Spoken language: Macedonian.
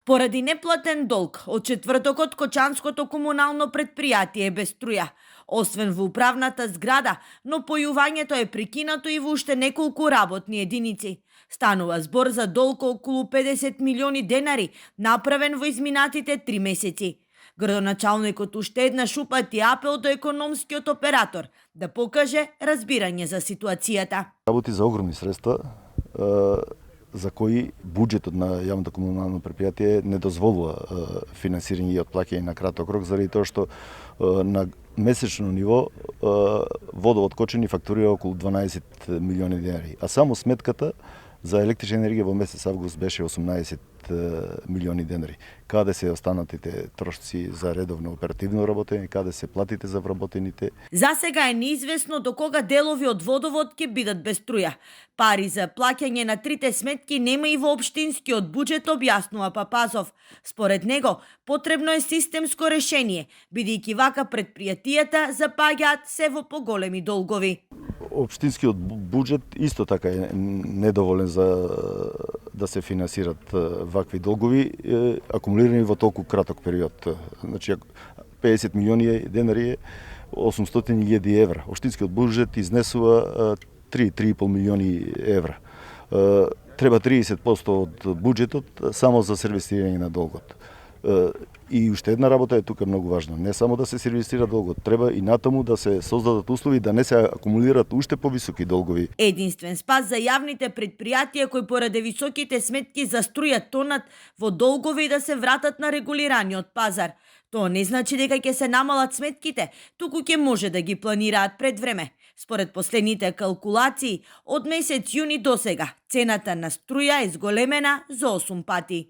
Поради неплатен долг, од четвртокот Кочанското комунално предпријатие е без струја, освен во управната зграда, но појувањето е прекинато и во уште неколку работни единици. Станува збор за долг околу 50 милиони денари, направен во изминатите 3 месеци. Градоначалникот уште еднаш упати апел до економскиот оператор да покаже разбирање за ситуацијата. Работи за огромни средства, за кои буџетот на јавното комунално предпријатие не дозволува финансирање и отплаќање на краток рок, заради тоа што на месечно ниво водовод Кочани фактурира околу 12 милиони денари, а само сметката за електрична енергија во месец август беше 18 милиони денари. Каде се останатите трошци за редовно оперативно работење, каде се платите за вработените? За сега е неизвестно до кога делови од водовод ќе бидат без струја. Пари за плаќање на трите сметки нема и во општинскиот буџет, објаснува Папазов. Според него, потребно е системско решение, бидејќи вака предпријатијата запаѓаат се во поголеми долгови. Општинскиот буџет исто така е недоволен за да се финансират вакви долгови, акумулирани во толку краток период. Значи, 50 милиони денари е 800.000 евра. Општинскиот буџет изнесува 3,5 милиони евра. Треба 30% од буџетот само за сервисирање на долгот. И уште една работа е тука многу важна. Не само да се сервисира долгот, треба и натаму да се создадат услови да не се акумулират уште повисоки долгови. Единствен спас за јавните предпријатија кои поради високите сметки за струја тонат во долгови и да се вратат на регулираниот пазар. Тоа не значи дека ќе се намалат сметките, туку ќе може да ги планираат пред време. Според последните калкулации, од месец јуни до сега, цената на струја е зголемена за 8 пати.